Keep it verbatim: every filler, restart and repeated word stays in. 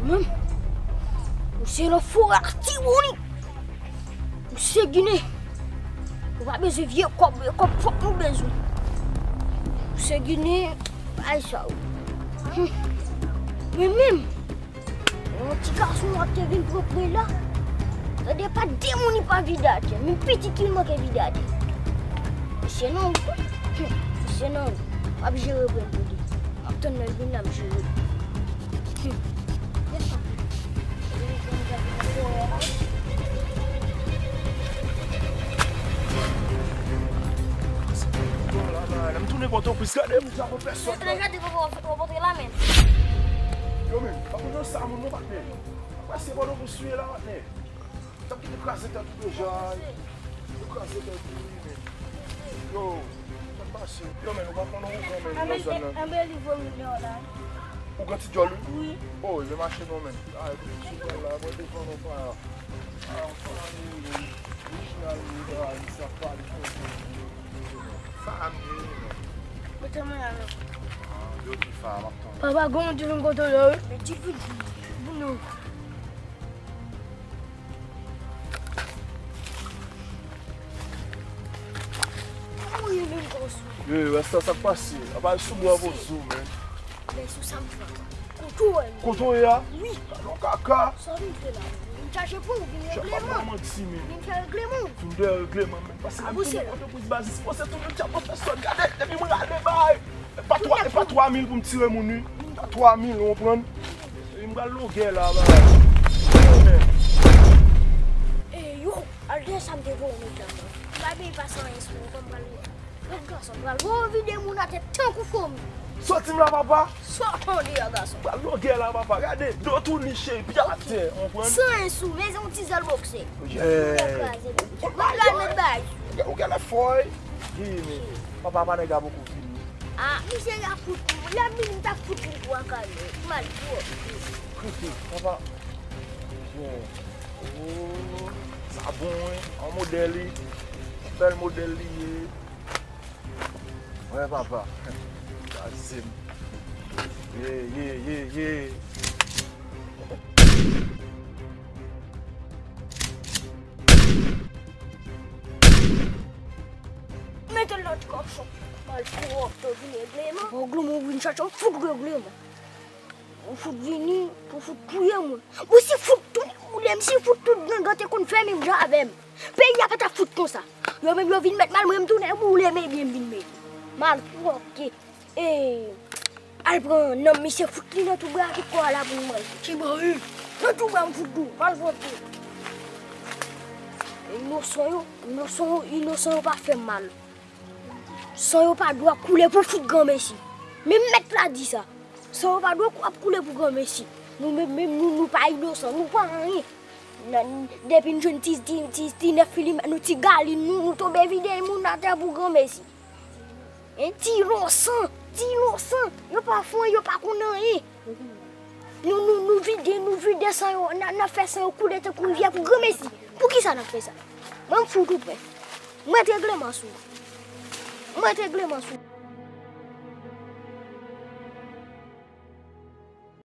Menm, ou se nan forè Latibonit. Ou se Ginen. Ou pa bezwen vye kòb, vye kòb pwòp nou bezwen. Ou se Ginen, bay sa ou. Hum. Men menm, yon ti gason w ap te vin pran prela. Tande, pa de moun li pa vide atè. Menm pitit li manke vide atè. Mesye non, wi. Hum. Mesye non, wi. W ap jere prel pou li. W ap tann lè l vin la, m jere. Lè m tounen Pòtoprens, gade moun sa, pa pèsòn. Gade, gade, papa, w ap montre la, men. Yo, men, pa konn sa moun non, patnè. Apre, se Pòtoprens ou ye la, patnè. T ap kite kraze tèt ou deja. Yo kraze tèt ou, wi, men. Yo, sa k pase? Yo, men, nou pa konn ougan, men, nan zòn nan. Anben, li vomi deyò la. Ougan ti djòl, wi? Wi. Oh, li mache non, men. Ay, sou pral la, mwen te konn ou pa. Ah, ou pa ni, men. Richnal, li pa, li sa pale konsa. Sa a m ye, men. Mete mwen la, non. Ah, yo ki fa, m ap tann. Papa, gon moun te vin kote w la, wi. Men ti fi, bon, non. Yo, yo, rès la, sa k pase? Apa sou bwa poze w, men. Men sou sa m fè. Kote w wè m? Kote w ye a? Wi. Gade yon kaka. Sa w vin fè la? Vin chache pou w, vin regleman. Vin fè regleman. Vin fè regleman, men. Pase m tounen Pòtoprens, baz, sipoze tounen Pòtoprens, gade, depi mwen rale bay. E pa twa, e pa twa mil pou m tire moun, wi. E pa twa mil, ou konprann? E m pral longè la, bagay. E yo, al dèyè sa m te voye w met la, non. M pa bezwen pase anyen sou ou, kòm m pral longè. Lòt gason, m pral voye w vide moun atè tankou fomi. Sòti m la, papa. Sòti deyò, gason. M pral longè la, papa. Gade, do tou li cheri, pye atè, ou konprann? San anyen sou, bezwen yon ti zèl bòksè. Yeah. Ou pral met bay. Ou genlè fò, wi. Wi, men papa, pa nèg la poko vini. Ah, misye ap fout, lè m vini, m t ap fout li twa kale. Mal twòp. Kote, papa. Bon. Oh, sa bon, wi. Yon modèl, wi. Bèl modèl li ye. Wè, papa. Sa se m. Ye, ye, ye, ye. Mete lòt kòchon. Malpwòpte, ou vin regleman. Ou glo, mwen vin chache, ou fout regleman. Ou fout vini pou fout touye mwen. Ou si fout touye mwen, si fout tout gang te konn fè menm jan avè m. Peyi a pa t ap fout konsa. Yo menm yo vin mèt mal, mwen m tounen boule, men byen m vin mele. Malpwòpte. E, al pran nanm misye, fout li nan twou bwa avèk kò a la pou l manje. Ki mari? Nan twou bwa m fout li, malpwòpte. Inosan yo, inosan yo, inosan yo pa fè m mal. San yo pa dwe koule pou fout granmesi. Menm mèt la di sa. San yo pa dwe ap koule pou granmesi. Nou menm, menm nou, nou pa inosan, nou pa anyen. Nan, depi n jwenn ti, ti, ti, ti nèf milimèt, nou ti galin, nou, nou tonbe vide moun atè pou granmesi. Hein, ti inosan, ti inosan, yo pa fè anyen, yo pa konn anyen. Nou, nou, nou vide, nou vide san yo, n a, n a fè san yo koule tankou rivyè pou granmesi. Poukisa n ap fè sa? Mwen m fout ou pè. Mwen te regleman sou. Mwen te regleman sou.